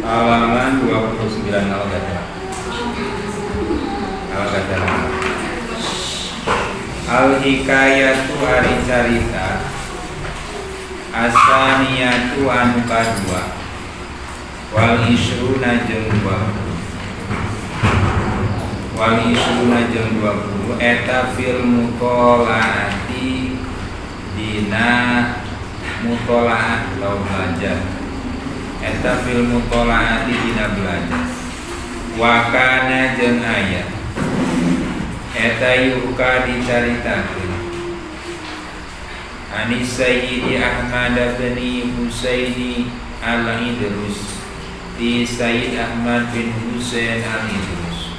Halaman 29 Al-Ghazali. Al-Ghazali. Al-hikayatu ari carita Asaniyatu anu kadua wal isruna jeung 20 wal isruna jeung 20 eta fil mutolaati dina mutolaah atau belajar, eta fil mutolaati dina belajar. Wa kana jeung aya eta yuhka dicaritakeun Anis Sayyidi Ahmad bin Husaini Al-Idrus, di Sayyid Ahmad bin Husain Al-Idrus,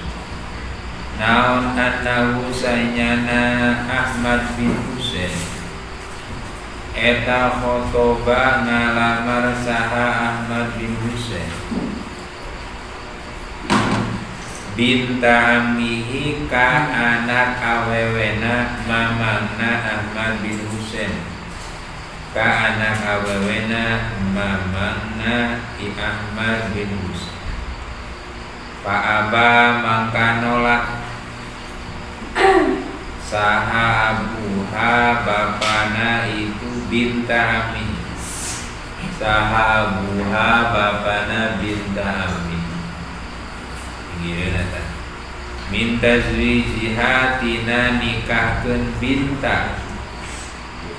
naon annahu sanyana Ahmad bin Husain eta khotoba ngalamar saha Ahmad bin Husain binta ammihi ka anak awewena mamangna Ahmad bin Husain, ka anak awewena mamangna I Ahmad bin Husain. Fa aba mangka nolak saha abuha bapana itu binta ammi, saha abuha bapana binta ammi. Gimana ta? Min tazwijiha tina nikahkeun binta,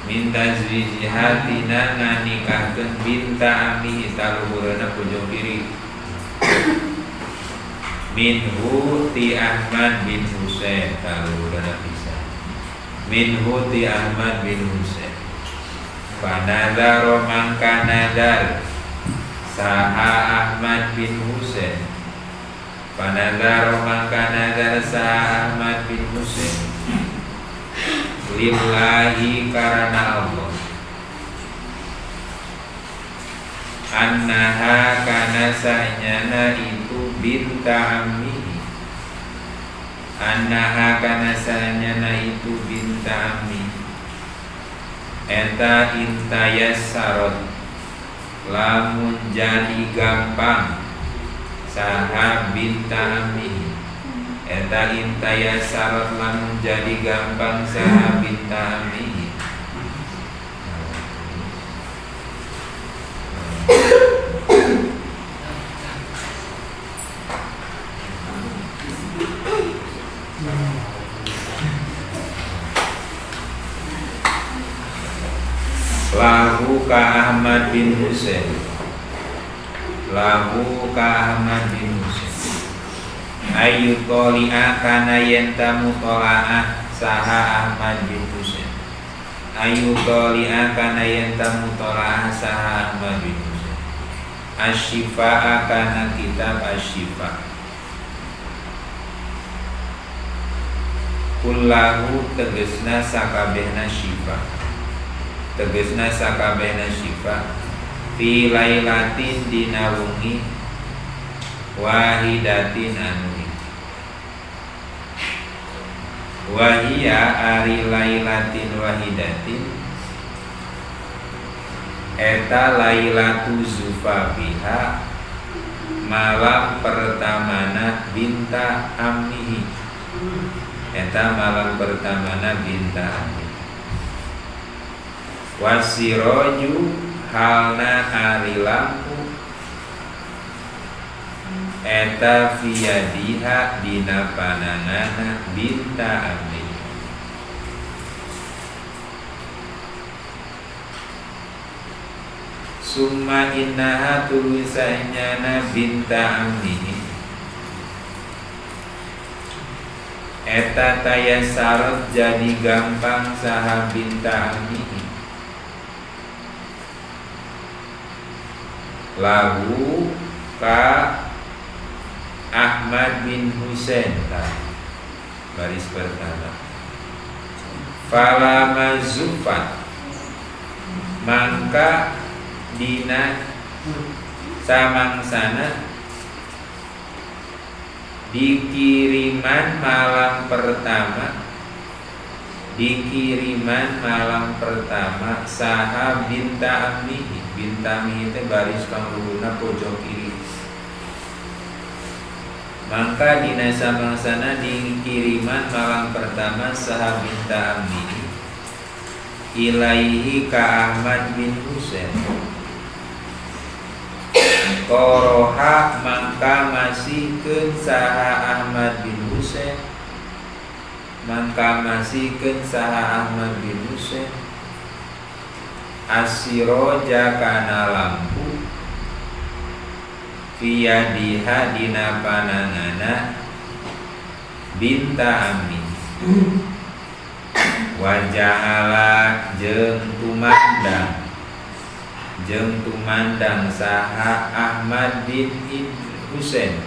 min tazwijiha tina nganikahkeun binta ammi, taluhureuna pojok kiri, minhu ti Ahmad bin Husain, taluhureuna pisan minhu ti Ahmad bin Husain. Fanadharo mangka nadar saha Ahmad bin Husain, fanadharo mangka nadar saha Ahmad bin Husain lillahi karana Allah annaha kana sanyana itu binta ammihi, annaha kana sanyana itu binta ammihi eta intayassarat lamun jadi gampang saha binta ammihi, eta intayassarat lamun jadi gampang saha binta ammihi. Lahu ka Ahmad bin Husain, lahu ka Ahmad bin Husain ayu toli'a kana yenta mutola'ah saha Ahmad bin Husain, ayu toli'a kana yenta mutola'ah saha Ahmad bin Husain asyifa'a kana kitab asyifa kullahu tegesna sakabehna syifa, tegesna sakabehna syifa fi lailatin dina wengi wahidatin anu hiji, wahia ari lailatin wahidatin eta lailatu zufafiha malam pertamana binta ammihi, eta malam pertamana binta ammihi. Wasiroju halna ari lampu eta fiyadiha dina pananganna binta ammihi. Summa innaha tuluy sanyana binta ammihi eta tayassarat jadi gampang saha binta ammihi lahu ka Ahmad bin Husain. Baris pertama fala mazufat mangka dina samangsana dikiriman malam pertama, dikiriman malam pertama saha binta ammihi, binta ammihi teh baris pangluhurna pojok kiri. Mangka dina samangsana dikiriman malam pertama saha binta ammihi ilaihi ka Ahmad bin Husain. Toroha mangka masihkeun saha Ahmad bin Husain, mangka masihkeun saha Ahmad bin Husain asiroja kana lampu fiyadiha dina panangana binta amin. Waja'ala jeung tumandang saha Ahmad bin Husain,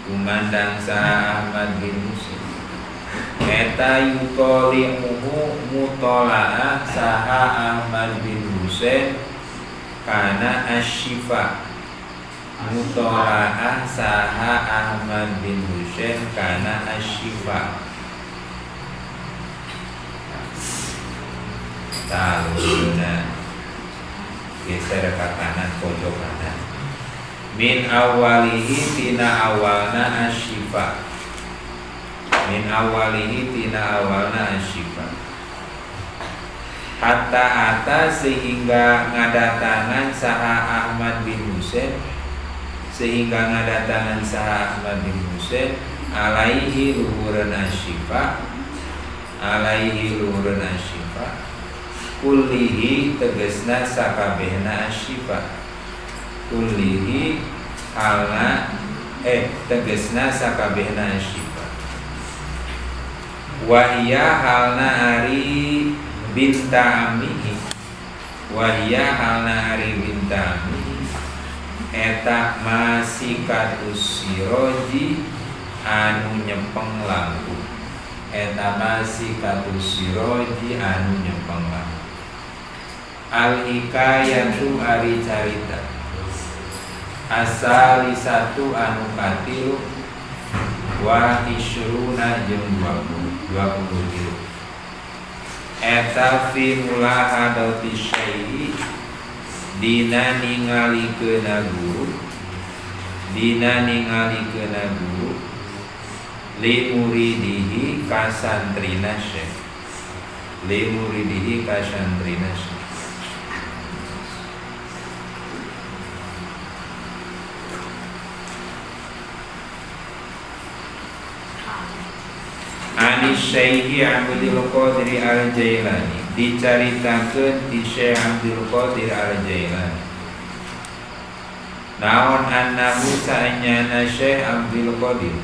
tumandang saha Ahmad bin Husain eta yutoli'uhu mutola'ah saha Ahmad bin Husain kana asyifa. Mutola'ah saha Ahmad bin Husain kana asyifa. Taluna geser ke kanan, pojok kanan. Min awalihi tina awalna asyifa, min awalihi tina awalna asyifa hatta ata sehingga ngadatangan saha Ahmad bin Husain, sehingga ngadatangan saha Ahmad bin Husain alaihi luhureun asyifa, alaihi luhureun asyifa kullihi tegesna sakabehna asyifa, kullihi halna tegesna sakabehna asyifa. Wahia halna ari binta ammihi, wahia halna ari binta ammihi eta masikatus siroji anu nyepeng lampu, eta masikatus siroji anu nyepeng lampu. Al hikayatu ari carita asalisatu anu katilu wa isruna jeung 23 eta fi mulahadati syai'i dina ningalikeuna guru, dina ningalikeuna guru li muridihi ka santrina syekh, li muridihi ka santrina syekh. Anis Syekh Abdul Qadir Al-Jailani dicaritakeun ti Syekh Abdul Qadir Al-Jailani naon annahu sa'anyana Syekh Abdul Qadir,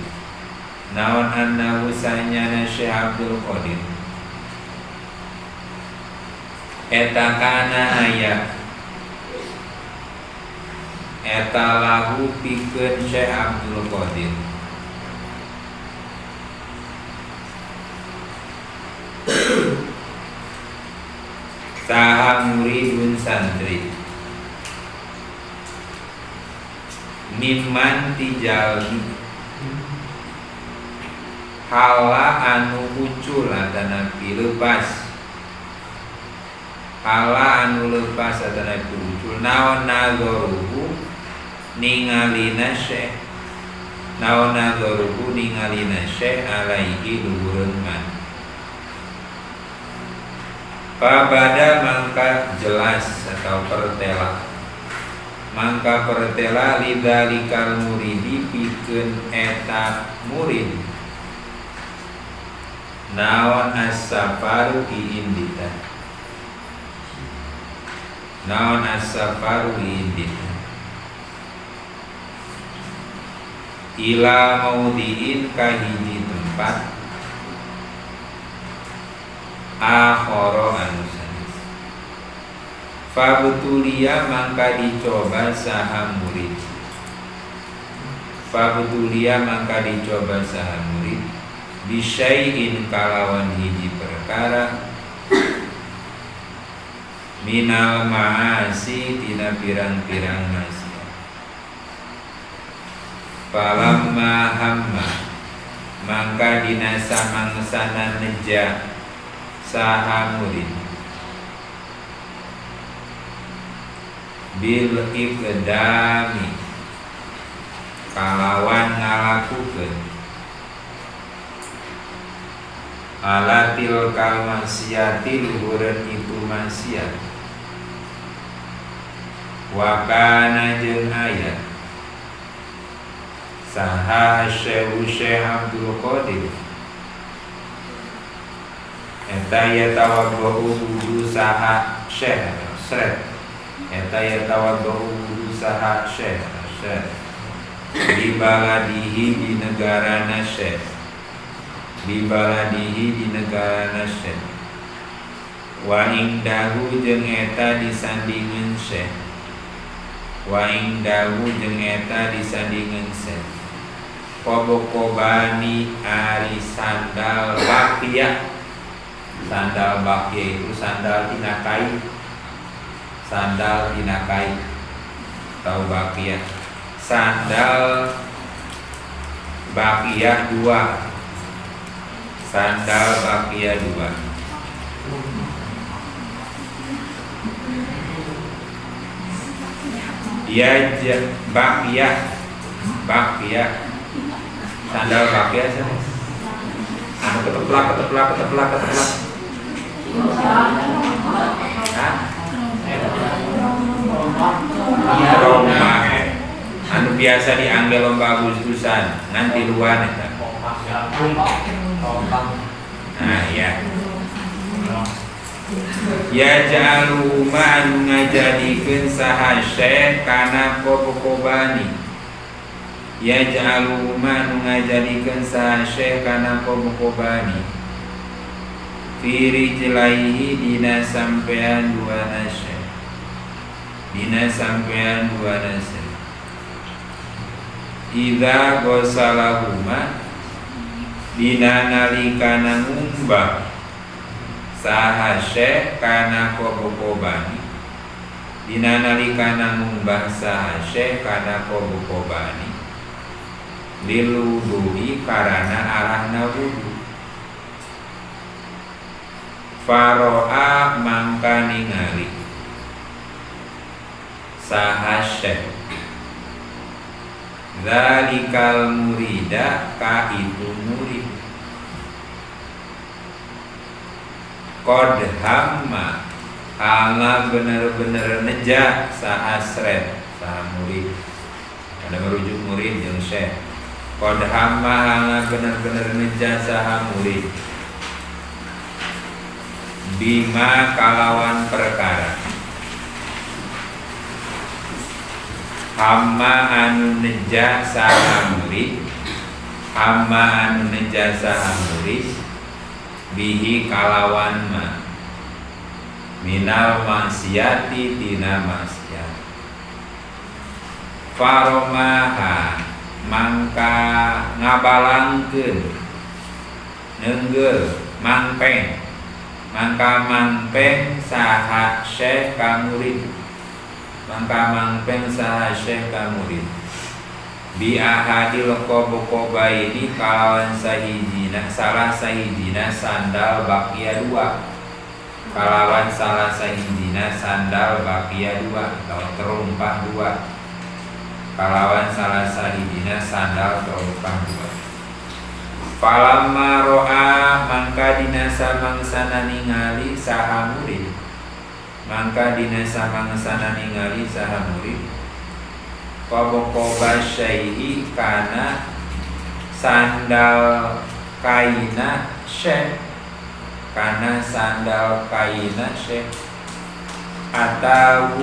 naon annahu sa'anyana Syekh Abdul Qadir eta kana aya eta lahu pikeun Syekh Abdul Qadir saha muridun santri mimman tijalmi hala anu ucul atanapi lepas, hala anu lepas atanapi ucul naon nadzoruhu ningalina syekh, naon nadzoruhu ningalina syekh alaihi luhureun man. Pabada mangka jelas atau pertela, mangka pertela lidzalikal muridi pikeun eta murid naon as-safaru iindita, naon as-safaru iindita ila maudiin ka hiji tempat akhara anu sanes. Fabutulia mangka dicoba saha murid, fabutulia mangka dicoba saha murid bisyai'in kalawan hiji perkara minal ma'asi tina pirang-pirang maksiat. Falamma hamma mangka dina samangsana neja saha murid bil iqdami Kalawan ngalakukeun ala tilkal maksiati luhureun itu maksiat wa kana jeung aya saha Syekh Syekh Abdul Qadir eta yatawaddu wudu saha Syekh sret eta yatawaddu wudu saha Syekh sret di baladihi di negarana Syekh di baladihi di negarana Syekh wa indahu jeung eta disandingeun Syekh wa indahu jeung eta disandingeun Syekh kobokobani ari sandal bakya. Sandal bakya itu sandal tina kai, sandal tina kai atau bakya. Sandal bakya dua, sandal bakya dua. Ya bakya, bakya, sandal bakya siapa? Anu keteplak, keteplak, keteplak, keteplak. Hah? Rombak. Anu biasa diangge lomba gus-gusan ngan tiluan eta. Nah, ya. Ya ja'alu ma anu ngajadikeun saha syekh kana kobokobani. Ya ja'alu ma anu ngajadikeun saha syekh kana kobokobani. Fi rijlaihi dina sampean dua nasyekh. Dina sampean dua nasyekh. Idza ghasalahuma dina nalikana ngumbah saha syekh kana kobokobani. Dina nalikana ngumbah saha syekh kana kobokobani. Lil wudu'i karana arahna wudu. Faro'a mangka ningali saha syekh zalikal murida ka itu murid qad hamma ala bener-bener neja saha sret saha murid ada merujuk murid jeung syekh qad hamma ala bener-bener neja saha murid bima kalawan perkara hamma anu neja saha murid hamma anu neja saha murid bihi kalawan ma minal maksiati tina maksiat faromaha mangka ngabalangkeun nenggel mangpeng mangka mangpeng saha syekh ka murid mangka mangpeng saha syekh ka murid bi ahadil qoboqobaini kalawan sahijina salah sahijina sandal bakya dua kalawan salah sahijina sandal bakya dua atau terumpah dua kalawan salah sahijina sandal terumpah dua. Falamma ro'a mangka dina samangsana ningali saha murid mangka dina samangsana ningali saha murid qoboqoba syaihi kana sandal kaina syekh kana sandal kaina syekh atau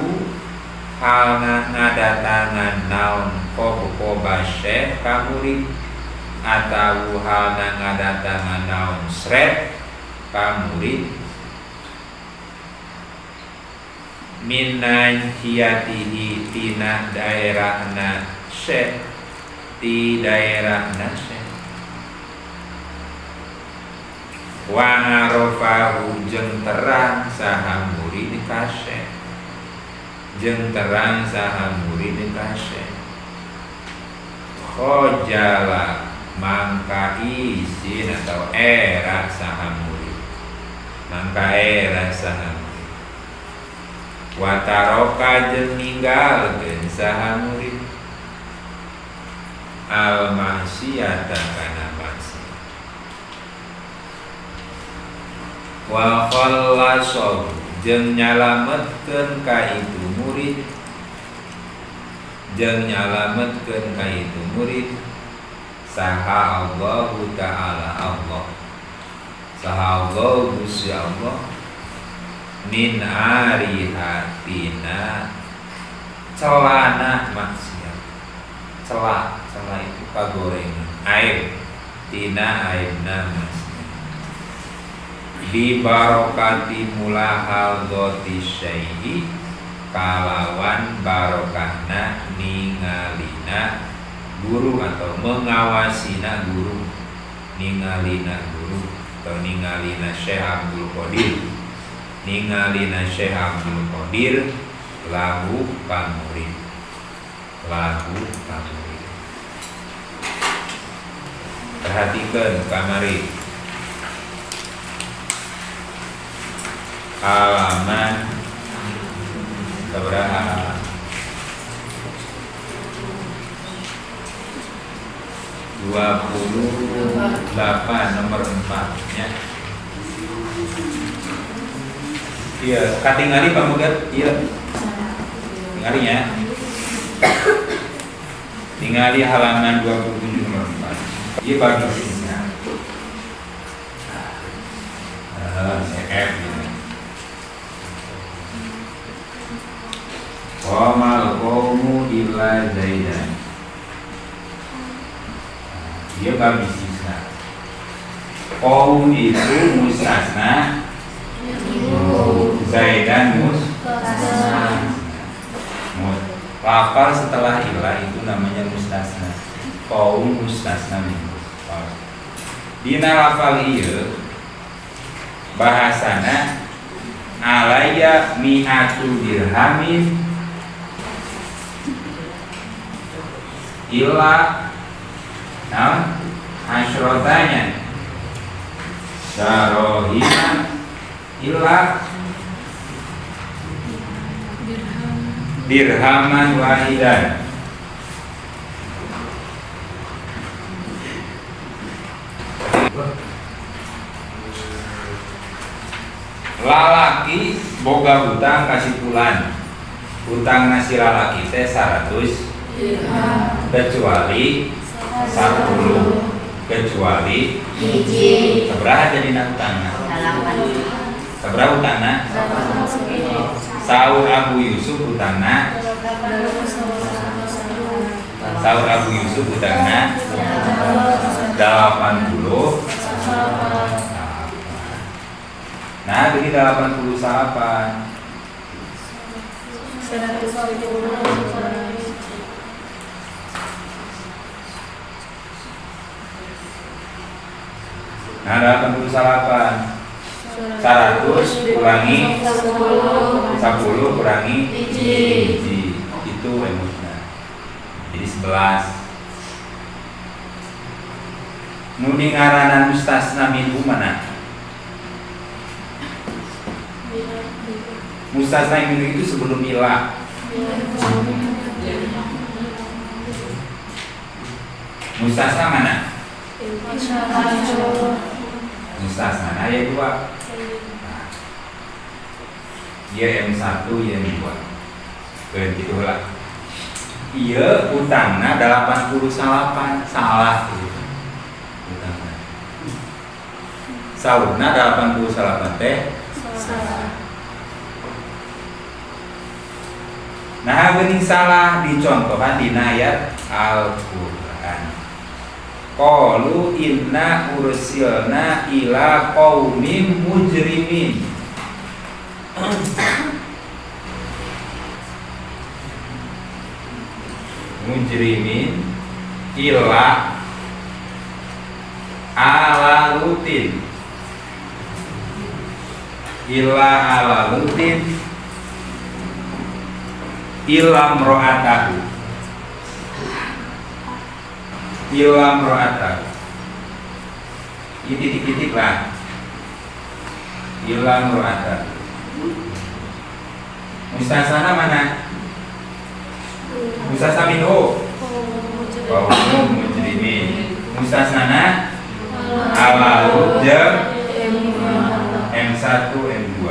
halna ngadatangan naon qoboqoba syekh ka murid atau halna ngadatangan naon sret ka murid minan hiyatihi tina daerahna syekh ti daerahna syekh wa arafahu jeung terang saha murid ka syekh jeung terang saha murid ka syekh khojala mangka isin atau era saha murid mangka era saha murid wataroka jeung ninggalkeun saha murid Al maksiata kana maksiat. Wa khallasahu jeung nyalametkeun ka itu murid, jeung nyalametkeun ka itu murid saha Allahu ta'ala Allah, saha Allah Gusti Allah min arihatina celana maksiat. Celah, celah itu kagorengan air, tina airna maksiat. Bi barokati mulahadzati syai'i kalawan barokahna ningalina guru atau mengawasina guru, ningalina guru atau ningalina Syekh Abdul Qadir, ningalina Syekh Abdul Qadir lahu kamurid, lahu kamurid. Perhatikan kamari halaman berapa? 28 nomor 4 nya. Iya, katingali pamugat iya. Tingali nya. Tingali halaman 27 nomor 4. Iya bagi sisna. CF gitu. Qamal qawmu illa Zaidan. Dia bagi sisna. Qaum itu mustasna, Zaidan mustasna. Lafal setelah ilah itu namanya mustasna. Qaum mustasna minhu. Dina lafal ieu bahasana alaya mi'atu dirhamin ila nah, asyrotanya darohima ila dirhaman wahidan. Lalaki boga hutang kasih pulan, hutang nasi lalaki teh 100 kecuali 10, kecuali hiji. Sabaraha jadi hutangna? Sabaraha hutangna? Saur Abu Yusuf hutangna, saur Abu Yusuf hutangna 80. Nah, jadi 88. Nah, 88. 100 kurangi 10 kurangi 1, itu emutna. Jadi 11. Nu dingaranan mustasna minhu mana? Mustasna minhu itu sebelum ilah. Mustasna mana? Mustasna ayat 2. Nah, iya M1, iya M2. Begitu lah. Iya utangna 88 salah gitu. Utangna. Saurna 88 teh salah. Nah, geuning salah dicontohan dina ayat Al-Qur'an. Qalu inna ursilna ila qaumin mujrimin. Mujrimin ila ala lutin, ila ala lutin ila mro'atahu, ila mro'atahu. Ini titik-titik lah. Ila mro'atahu. Mustasna mana? Mustasna minhu. Qaumun Mujrimin. Mustasnana ala Lut jeung M1 M2.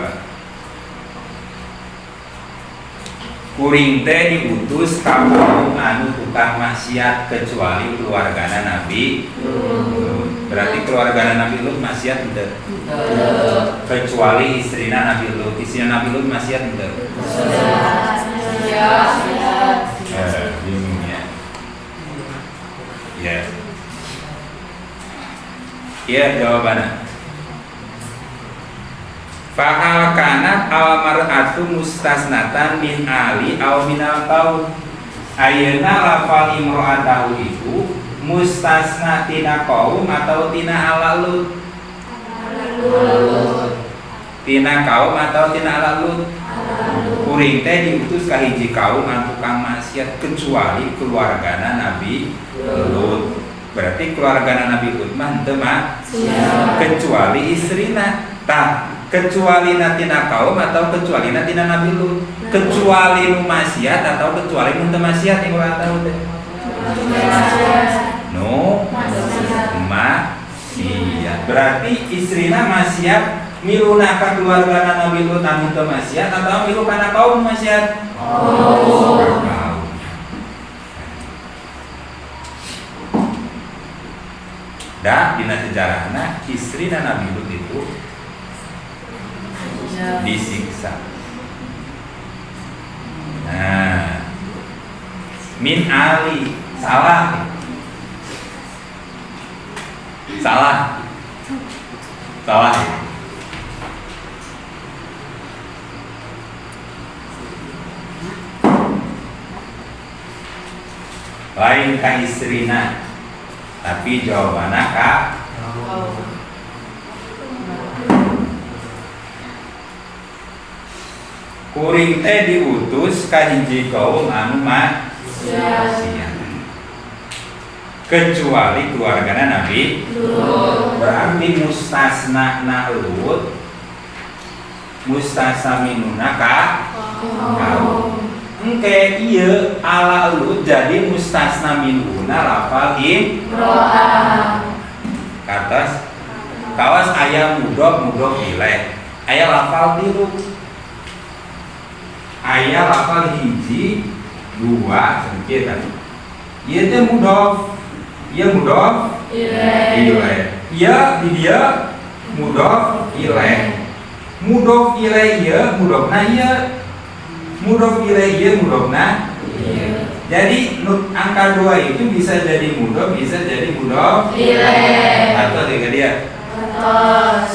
Kuring teh diutus ka kaum anu tukang maksiat kecuali keluargana Nabi Lut. Berarti keluargana Nabi Lut maksiat henteu? Kecuali istrina Nabi Lut. Istrina Nabi Lut maksiat henteu? Bingung ya. Ya. Iya jawabannya. Fahal kanat al mar'atu mustasnatan min ali aw minal qaum. Ayeuna lafal imro'atahu itu mustasna tina kaum atau tina ala Lut? Tina kaum atau tina ala Lut? Kuring teh diutus ka hiji kaum anu tukang maksiat kecuali keluargana Nabi Lut. Berarti keluargana Nabi Lut mah henteu maksiat kecuali istrina. Tah, kecuali tina kaum atau kecuali tina Nabi Lut? Kecuali nu maksiat atau kecuali nu teu maksiat yang urang tahu teh? Nu maksiat. Berarti istrina maksiat miluna ka keluargana Nabi Lut anu teu maksiat atau milu kana kaum maksiat? Oh. Kaum. Da dina sejarahna istrina Nabi Lut itu disiksa. Nah, min ali salah. Salah. Salah. Lain ka istrina, tapi jawabannya ka kuring teh diutus ka hiji kaum anu maksiat kecuali keluargana Nabi Lut. Berarti mustasna na Lut, mustasna minuna ka kaum. Engke ieu ala Lut jadi mustasna minuna lafal imro'ah. Katas kawas aya mudhof mudhof ilaih, aya lafal tilu, aya lafal hiji dua sedikit tadi. Ieu teh mudhof, ieu mudhof ilaih, ieu di dieu mudhof ilaih, mudhof ilaih ieu mudhofna ieu, mudhof ilaih ieu mudhofna ieu. Jadi angka 2 itu bisa jadi mudhof, bisa jadi mudhof ilaih atau tiga dia.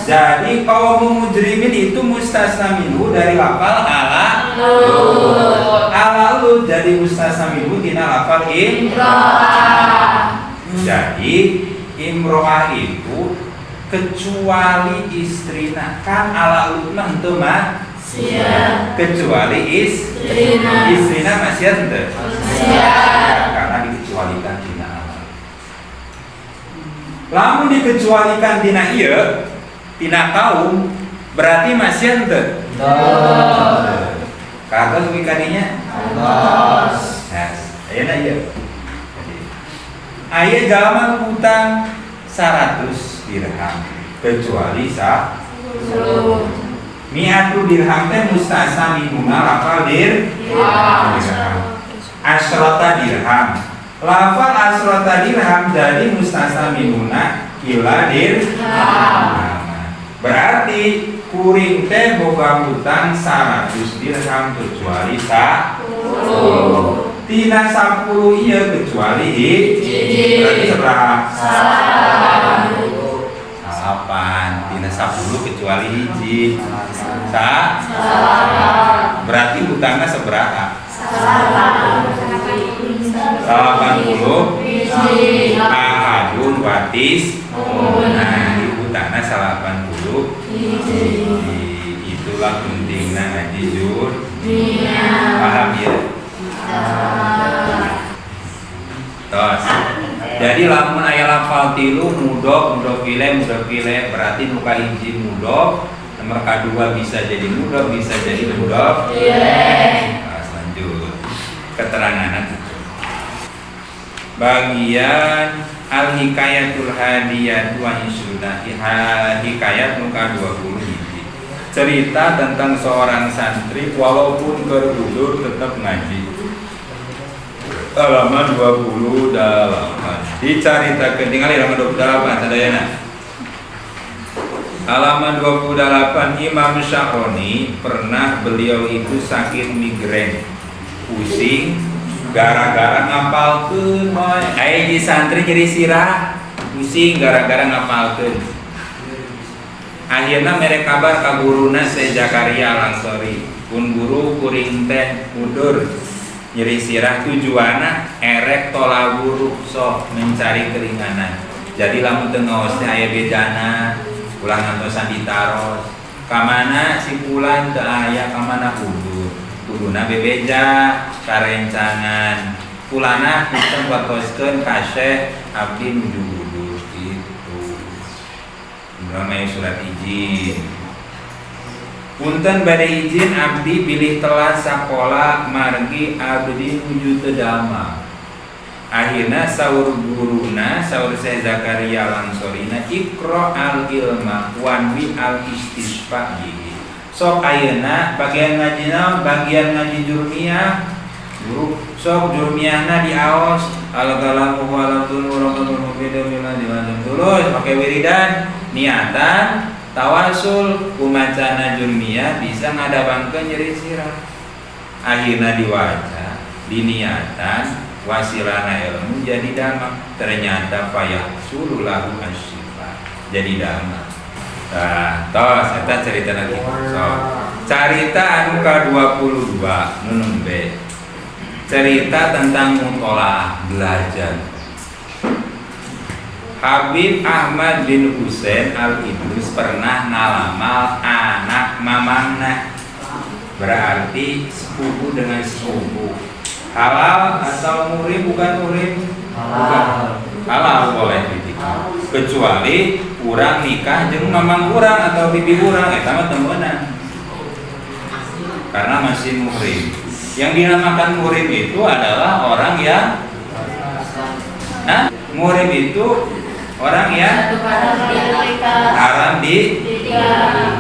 Jadi kaum mujrimin itu mustasna minhu dari lafal ala Lut. Ala Lut jadi mustasna minhu tina lafal imro'ah. Jadi imro'ah itu kecuali istrina, kan ala Lut mah henteu mah kecuali istrina. Istrina maksiat henteu? Maksiat. Karena dikecualikan tina ala. Lamun dikecualikan tina ieu, tina kaum, berarti maksiat henteu? Henteu. Katos ugi kadinya? Katos. Nah, ayeuna ieu. Aya jalma utang 100 dirham kecuali sa mi'atu dirham teh mustasna minuna lafal dirham. Asrota dirham. Lafal asrota dirham jadi mustasna minuna ila dirham. Berarti kuring teh boga utang 100 dirham kecuali 10. Tina 10 ieu kecuali hiji. Berarti sabaraha? 8. Tina 10 kecuali hiji. Sa? Berarti hutangnya sabaraha? 80 ahadun watis. Nah, di hutangna 80. Itulah pentingnya ngaji jur. Paham ya? Tos. Jadi lamun aya lafal tilu mudhof, mudhof ilaih, mudhof ilaih berarti nu kahiji mudhof, nomor kedua bisa jadi mudhof, bisa jadi mudhof ilaih. Nah, lanjut. Keterangan itu. Bagian Al Hikayatul Hadiyah wa Isruna, hikayat muka 20 hiji. Cerita tentang seorang santri walaupun keur udur tetap ngaji. Halaman 28. Dicaritakeun, tinggal halaman 28 sadayana. Halaman 28, Imam Sya'roni pernah beliau itu sakit migrain, pusing gara-gara ngapalkeun moy. Aya di santri nyeri sirah, pusing gara-gara ngapalkeun. Akhirnya mere kabar ka guruna, Syekh Zakaria Al-Ansori. "Pun Guru, kuring teh udur nyeri sirah, tujuanna erek tolabur rukhsah, mencari keringanan. Jadi lamun teu ngaos teh aya bejana, ulah ngantosan ditaros. Kamana si fulan, teu aya, kamana, udur. Kuduna bebeja karencangan fulana, punten wartoskeun ka Syekh, abdi nuju udur," gitu. Namanya surat izin. "Punten, bade izin abdi bilih telat sakola margi abdi nuju teu damang." Akhirnya saur guruna, saur Syekh Zakaria Al-Ansorina, "Iqra al ilma wanwi al istisfa bihi." Sok ayeuna bagian ngaji naon? Bagian ngaji Jurmiyah, Guru. Sok Jurmiyahna diaos, al kalamu walatul muraqabul mufidul terus pakai wiridan, niatan tawasul kumacana Jurmiyah bisa ngadamangkeun nyeri sirah. Akhirnya diwaca, diniatan wasilana ilmu jadi damang. Ternyata fayahsulu lahu asyifa, jadi damang. Nah, tos eta cerita nanti. So, carita anu ka-22 nu nembe. Cerita tentang mutolaah, belajar. Habib Ahmad bin Husain Al Idrus pernah ngalamal anak mamangna, berarti sepupu dengan sepupu. Halal atau muhrim, bukan muhrim? Bukan. Halal, boleh dinikah. Kecuali urang nikah jeung mamang urang atau bibi urang, eta mah teu meunang. Karena masih muhrim. Yang dinamakan muhrim itu adalah orang yang, nah, muhrim itu orang yang haram di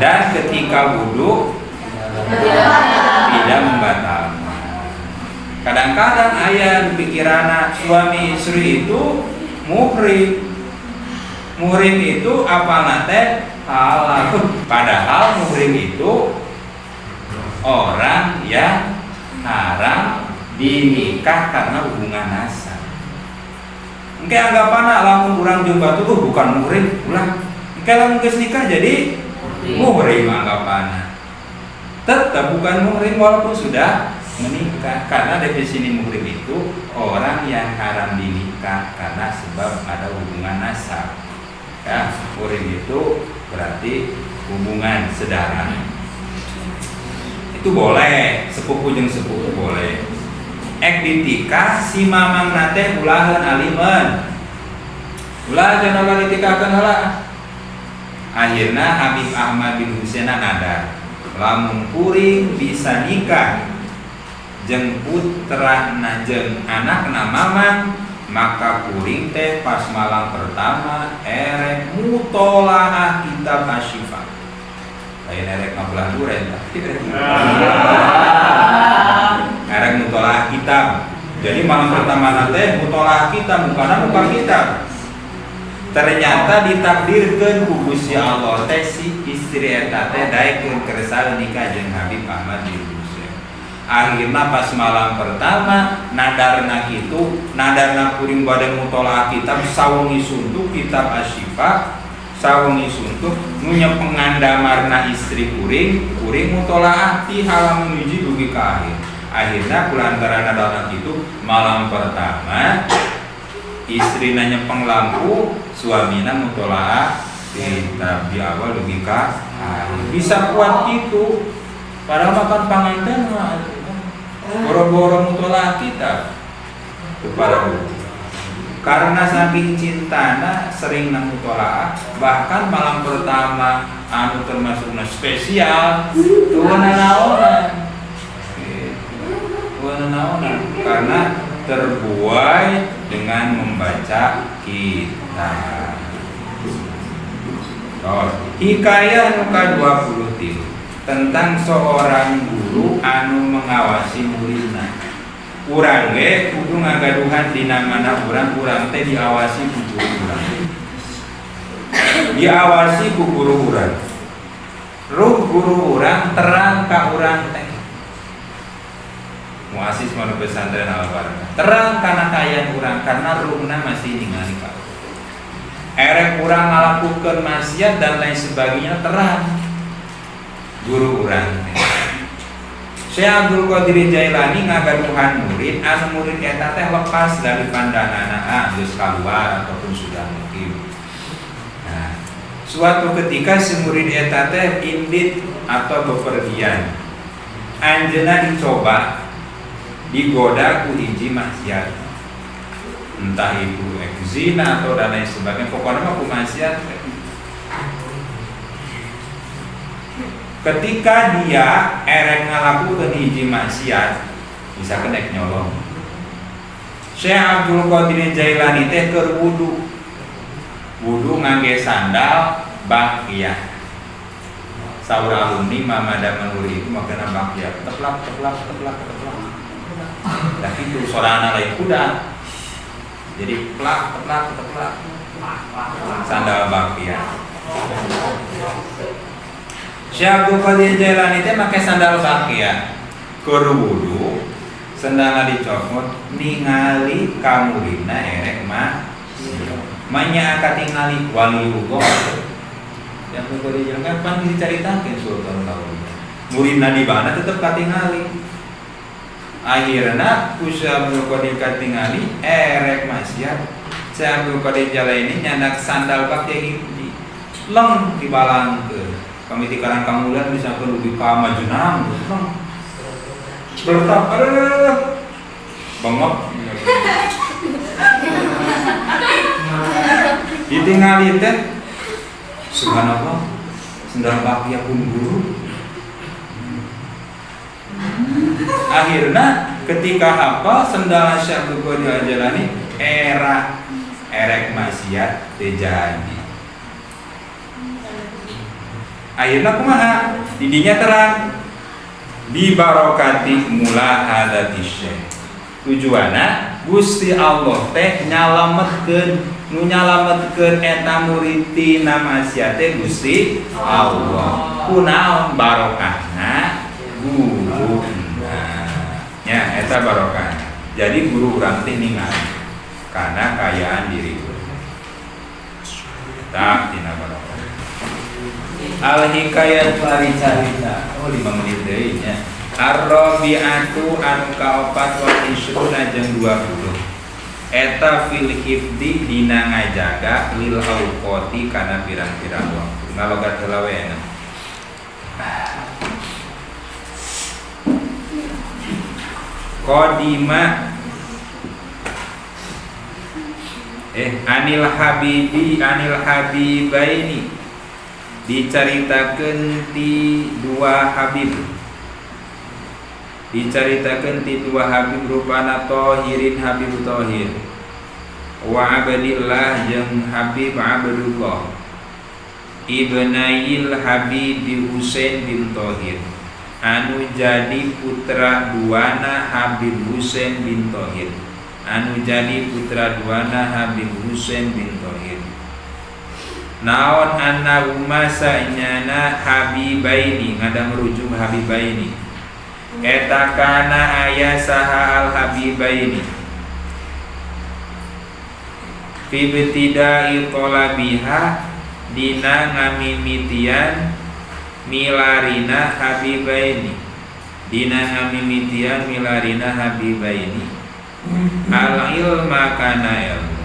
dan ketika wudhu tidak membatalkan. Kadang-kadang aya pikiran suami istri itu muhrim. Muhrim itu apa teh halal. Padahal muhrim itu orang yang haram dinikah karena hubungan nasab. Engke anggapan lamun urang jeung batur tuh bukan muhrim, ulah. Engke lamun geus nikah jadi muhrim anggapan. Tetap bukan muhrim walaupun sudah menikah, karena definisi muhrim itu orang yang haram dinikah karena sebab ada hubungan nasab. Ya, muhrim itu berarti hubungan sedarah. Itu boleh, sepupu jeung sepupu boleh. Ek ditikah si mamang teh ulaheun alimeun. Ulah, jangan, ulah ditikahkeun heula. Akhirnya Habib Ahmad bin Husain nadar, lamun kuring bisa nikah jeung putra jeung anakna mamang, maka kuring teh pas malam pertama erek mutolaah kitab Asyifa. Lain erek ngabelah duren, tapi erek mutolaah kitab. Jadi malam pertama teh mutolaah kitab, mukana muka kitab. Ternyata ditakdirkan ku Gusti Allah teh si istri eta teh daekeun kersa nikah jeung Habib Ahmad bin Husain. Akhirnya pas malam pertama nadarna kitu, nadarna kuring bade mutolaah kitab sawengi suntuk kitab Asyifa, sawengi suntuk nu pengandamarna istri kuring, kuring mutolaah ti halaman hiji dugi ka akhir. Akhirnya kulantaran nadarna kitu, malam pertama istri nyepeng lampu, suamina mutolaah kitab di awal dugi ka akhir. Bisa kuat gitu, padahal makan panganten mah boro-boro mutolaah kitab kepada guru. Karena saking cintana sering mutolaah, bahkan malam pertama anu termasukna spesial tuh naonan gitu. Naonan karena Terbuai dengan membaca kitab. Oh, hikayah nu ka-23 tentang seorang guru anu mengawasi muridna. Urang ge kudu ngagaduhan dina mana urang urang teh diawasi ku guru urang. Diawasi ku guru urang. Ruh guru urang terang ka urang teh. Muasis Pondok Pesantren Al Barakah. Terang kana kaayaan urang karena ruhna masih ningali ka urang. Erek urang ngalakukeun maksiat dan lain sebagainya, terang guru urang teh. Syekh Abdul Qadir Jailani ngagaduhan murid anu murid eta teh lepas dari pandangan, geus keluar ataupun sudah mukim. Nah, suatu ketika si murid eta teh indit atau bepergian. Anjeunna dicoba, digoda ku hiji maksiat. Entah itu zina atau dan lain sebagainya, pokoknya mah ku maksiat. Ketika dia erek ngalakukeun hiji maksiat, misalkan rek nyolong, Syekh Abdul Qadir Jailani teh keur wudu, wudu ngangge sandal bakya. Saur alumni Mama Damanhuri itu makana bakya, teplak teplak teplak teplak. Nah itu sorana lain kuda, jadi plak teplak teplak sandal bakya. Syekh Abdul Qadir Jailani teh make sandal bakya keur wudu, sendalna dicopot, ningali ka muridna erek mah manya katingali waliullah. Yang Abdul Qadir Jailani kan pan dicaritakeun Sultan Auliya, muridna di mana tetep katingali. Akhirna ku Syekh Abdul Qadir katingali erek maksiat, Syekh Abdul Qadir Jailani nyandak sandal bakya hiji leng dibalangkeun. Kami di Karang Kamulan bisa ke lebih ka Majenang, bertap, aduh, bengok. Ditinggali teh, subhanallah, sendal bakya pun guru. Akhirnya ketika hafal sendal Syekh Abdul Qadir Jailani era erek maksiat terjadi. Akhirnya kumaha? Didinya terang dibarokati mulahadati syekh. Tujuanna Gusti Allah teh nyalametkeun, nu nyalametkeun eta murid tina maksiat teh Gusti Allah. Kunaon barokahna guruna. Nya eta barokah. Jadi guru urang teh ningali karena kayaan diri urang. Tah tina barokah. Al hikayat ari carita. Oh, 5 menit deui nya. Ar-rabi'atu anu kaopat wal isruna jeung 20. Eta fil hifdi dina ngajaga lil auqati kana pirang-pirang waktu. Ngalogat heula we enak. Qadima anil habibi anil habibaini dicaritakeun ti dua habib, dicaritakeun ti dua habib rupana Tohirin Habib Tohir wa Abdillah jeung Habib Abdullah ibnail Habib Husain bin Tohir anu jadi putra duana Habib Husain bin Tohir anu jadi putra duana Habib Husain bin Tohir. Naon anna umasa nyana habibaini ngada merujuk habibaini eta kana aya saha al habibaini fi ibtida'i talabiha dina ngamimitian milarina habibaini dina ngamimitian milarina habibaini al ilma kana ilmu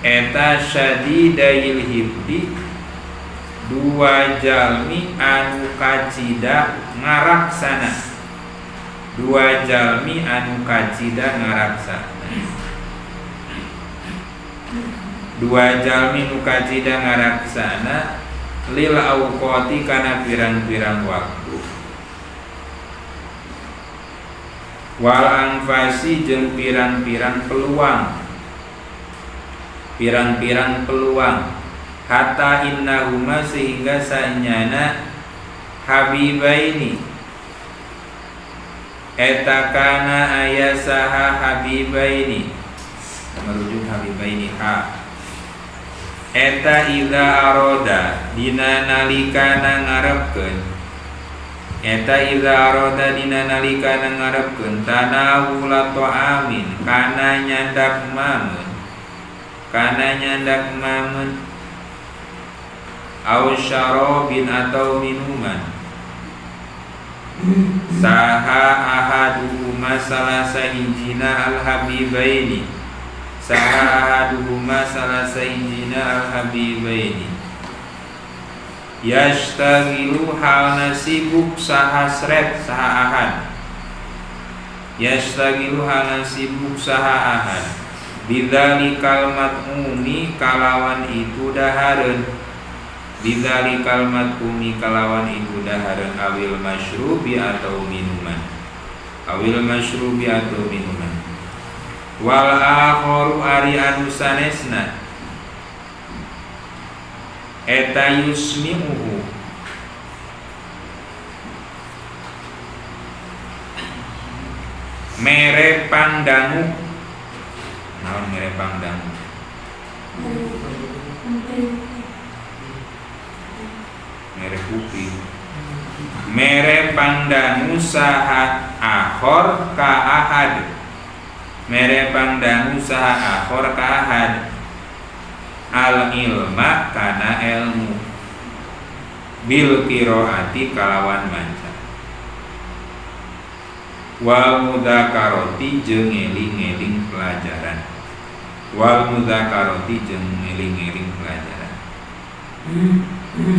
eta syadidail hifdi dua jalmi anu kacida ngaraksana dua jalmi anu kacida ngaraksana dua jalmi nu kacida ngaraksana lil auqati kana pirang-pirang waktu. Wal anfasi jeung pirang-pirang peluang. Pirang-pirang peluang hatta innahuma sehingga sanyana habibaini eta kana aya saha habibaini merujuk habibaini ha eta idza aroda dina nalikana ngarepkeun eta idza aroda dina nalikana ngarepkeun tanawula ta'amin kana nyandak mamun au syarabin atau minuman saha ahaduhuma salah sahijina al habibaini saha ahaduhuma salah sahijina al habibaini yastagilu halna sibuk saha sret saha ahad yastagilu halna sibuk saha ahad bidzalikal mat'umi kalawan itu dahareun bidzalikal mat'umi kalawan itu dahareun awil masyrubi atau minuman awil masyrubi atau minuman wal akharu ari anu sanesna eta yusmi'uhu mere pangdangu naon mere pangdangu mere kuping mere pangdangu saha akhor ka ahad mere pangdangu saha akhor ka ahad al ilma kana ilmu bil qiraati kalawan maca wal mudzakarati jeung ngeling-eling pelajaran wal mudzakarati jeung ngeling-eling pelajaran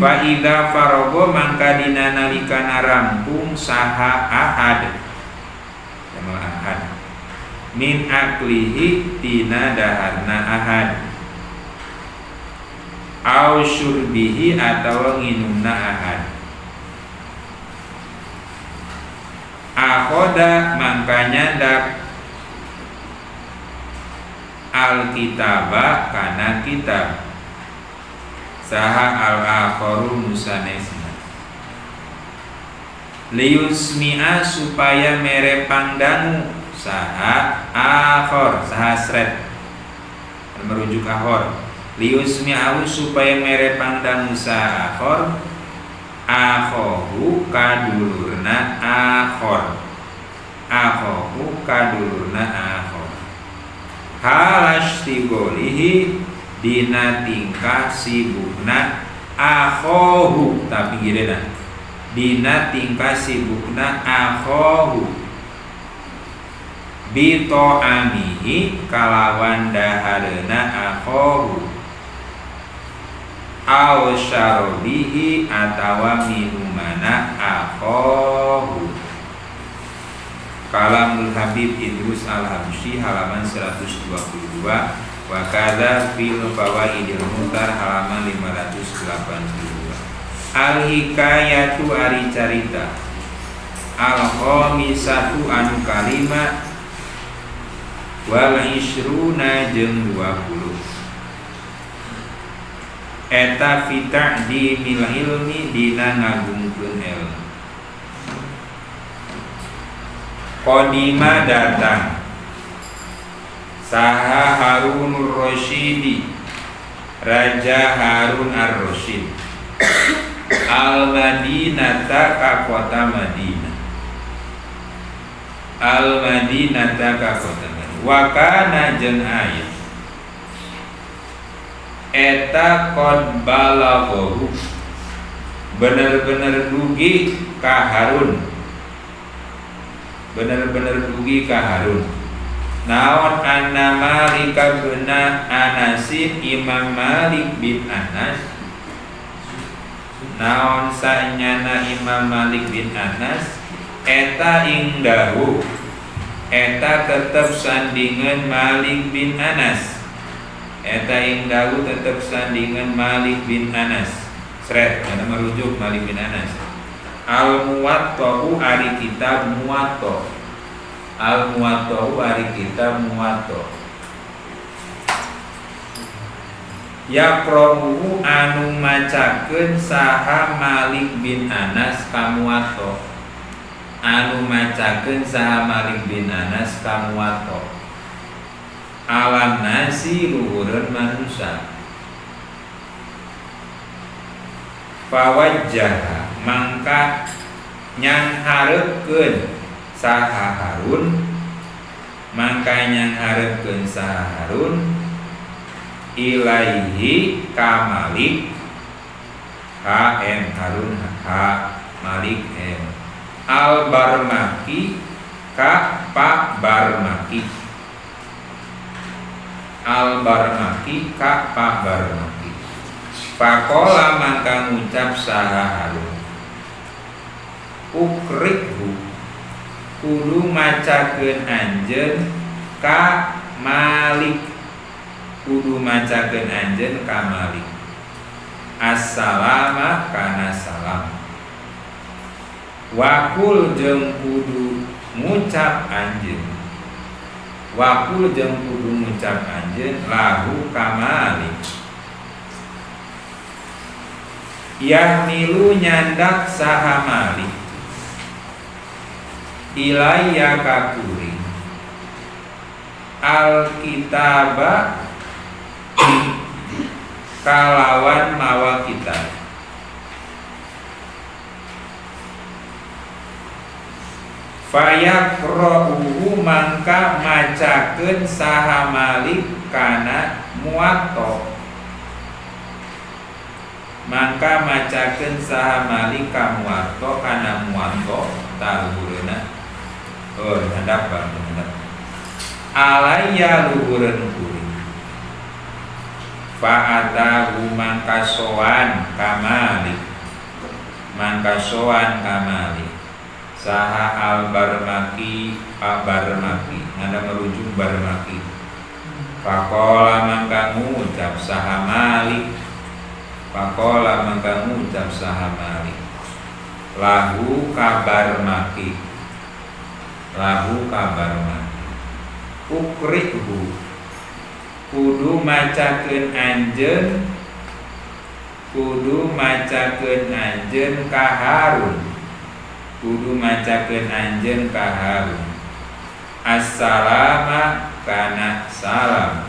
fa idza faraga mangka dina nalikana rampung saha ahad sama ahad min aklihi tina daharna ahad au syurbihi atawa nginumna ahad akhoda mangka nyandak alkitaba kana kitab saha al-akharu musanesna liyusmi'a supaya mere pangdangu saha akhor saha sret merujuk akhor liyusmi'ahu supaya mere pangdangu saha akhor akhohu kadulurna akhor akhohu kadulurna akhor halastigolihi dina tingkah sibukna akhohu tapi girena dina tingkah sibukna akhohu bito'amihi kalawan dahareuna akhohu au syarabihi atawa minumana akhohu. Kalamul Habib Idrus Al-Habsyi halaman 122 wa kadza fil fawaidil muhtar halaman 582. Al-hikayatu ari carita al-khamisatu anu kalima wal isruna jeung 20 eta fi ta'dimil ilmi dina ngagungkeun ilmu. Qadima datang saha Harunur Rasyidi Raja Harun Ar-Rasyid Al-Madinata ka kota Madinah Al-Madinata ka kota Madinah wa kana jeung aya eta qad balaghahu bener-bener dugi ka Harun bener-bener dugi ka Harun naon anna Malik bin Anasin Imam Malik bin Anas naon sanyana Imam Malik bin Anas eta ingdahu eta tetep sandingan Malik bin Anas eta ingdahu tetep sandingan Malik bin Anas sret karena merujuk Malik bin Anas al Muwatta'u ari kitab Muwatta Al Muwatta ari kitab Muwatta. Yaqra'uhu anu macakeun saha Malik bin Anas ka Muwatta. Anu macakeun saha Malik bin Anas ka Muwatta. Alam nasi luhureun manusia. Fawajjaha mangka nyangharepkeun saha Harun, mangka nyangharepkeun saha Harun ilaihi ka Malik, H M Harun H Malik M Al Barmaki ka Pak Barmaki, Al Barmaki ka Pak Barmaki. Pakola mangka ngucap saha Harun, ukrikhu kudu macakeun anjeun ka Malik, kudu macakeun anjeun ka Malik assalama kana salam, wakul jeung kudu ngucap anjeun, wakul jeung kudu ngucap anjeun lahu ka Malik. Yahmilu nyandak saha Malik ilayya ka kuring alkitaba kalawan mawa kitab. Fayaqra'uhu mangka macakeun saha Malik kana Muwatta, mangka macakeun saha Malik ka Muwatta kana Muwatta taluhureuna. Oh, handap handap. Alaya luhureun kuring. Fa'atahu mangka sowan ka Malik, mangka sowan ka Malik saha Al Barmaki, Pak Barmaki, ngada merujuk Barmaki. Faqala mangka ngucap saha Malik, faqala mangka ngucap saha Malik lahu ka Barmaki, lahu ka Barmaki ukrikhu kudu macakeun anjeun, kudu macakeun anjeun ka Harun, kudu macakeun anjeun ka Harun assalama kana salam.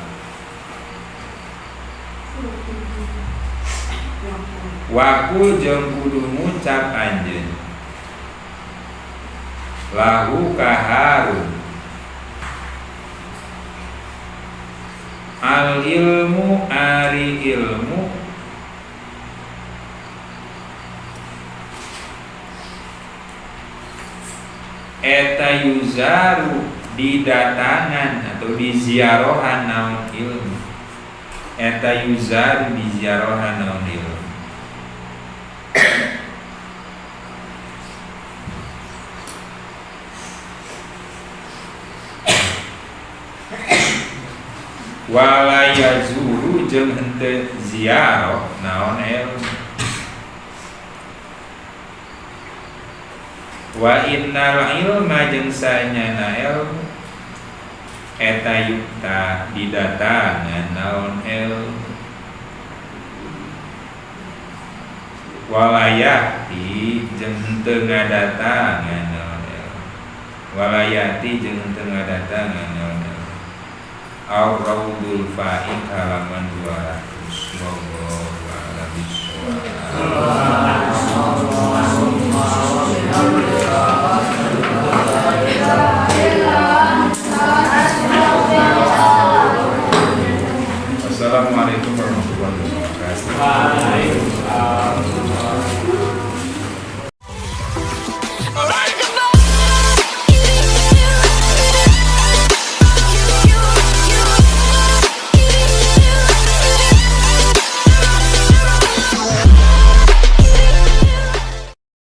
Wakul jeung kudu ngucap anjeun lahu ka Harun al ilmu ari ilmu eta yuzaru didatangan atau diziarahan naon ilmu, eta yuzaru diziarahan naon ilmu. Wala yazuru jeung henteu ziarah naon ilmu. Wa innal ilma jeung sanyana ilmu eta yukta didatangan naon ilmu. Walayati jeung henteu ngadatangan naon ilmu, walayati jeung henteu ngadatangan naon ilmu. Ar-Raudul Faid halaman 200. Wallahu a'lam bishawab.